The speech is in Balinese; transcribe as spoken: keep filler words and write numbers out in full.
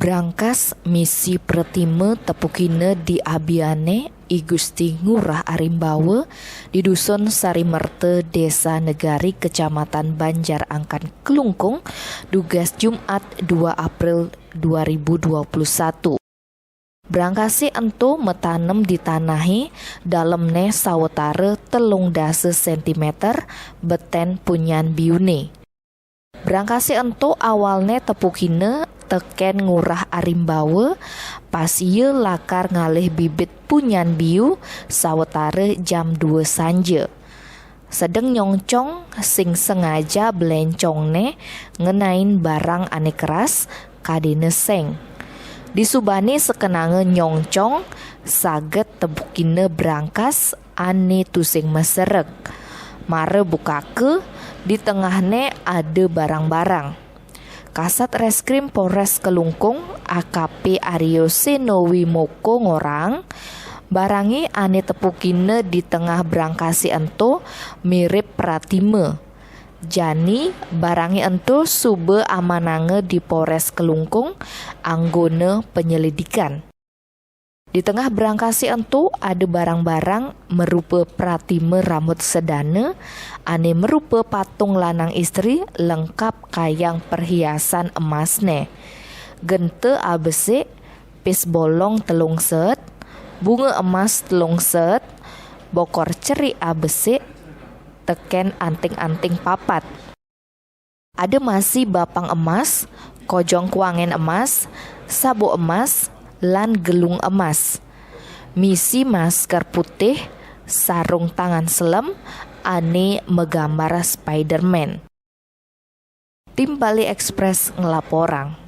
Brangkas misi pratima tepukina diabiane I Gusti Ngurah Arimbawa di Dusun Sarimerte, Desa Negari, Kecamatan Banjar Angkan, Klungkung, dugas Jumat dua April dua ribu dua puluh satu. Brangkase ento matanem di tanahe, dalemne sawetara telung dasa sentimeter, beten punyan biune. Brangkase ento awalne tepukina teken Ngurah Arimbawa, pas ia lakar ngalih bibit punyan biu sawetara jam dua sanja. Sedeng nyongcong sing sengaja blencongne ngenain barang ane keras, kadena seng. Disubane sekenanga nyongcong, saget tepukina brangkas ane tusing masereg. Mara bukaka, di tengahne ada barang-barang. Kasat Reskrim Polres Klungkung, A K P Aryo Seno Wimoko, ngorahang, barange ane tepukina di tengah brangkase ento mirip pratima. Jani, barange ento suba amananga di Polres Klungkung anggona penyelidikan. Di tengah brangkase ento ada barang-barang marupa pratima rambut sedana, ane marupa patung lanang istri lengkap kayang perhiasan emasne. Genta abesik, pis bolong telung set, bunga emas telung set, bokor cerik abesik, teken anting-anting papat. Ada masi bapang emas, kojong kuangen emas, sabuk emas, lan gelung emas. Misi masker putih, sarung tangan selem, ane magambar Spider-Man. Tim Bali Express nglaporang.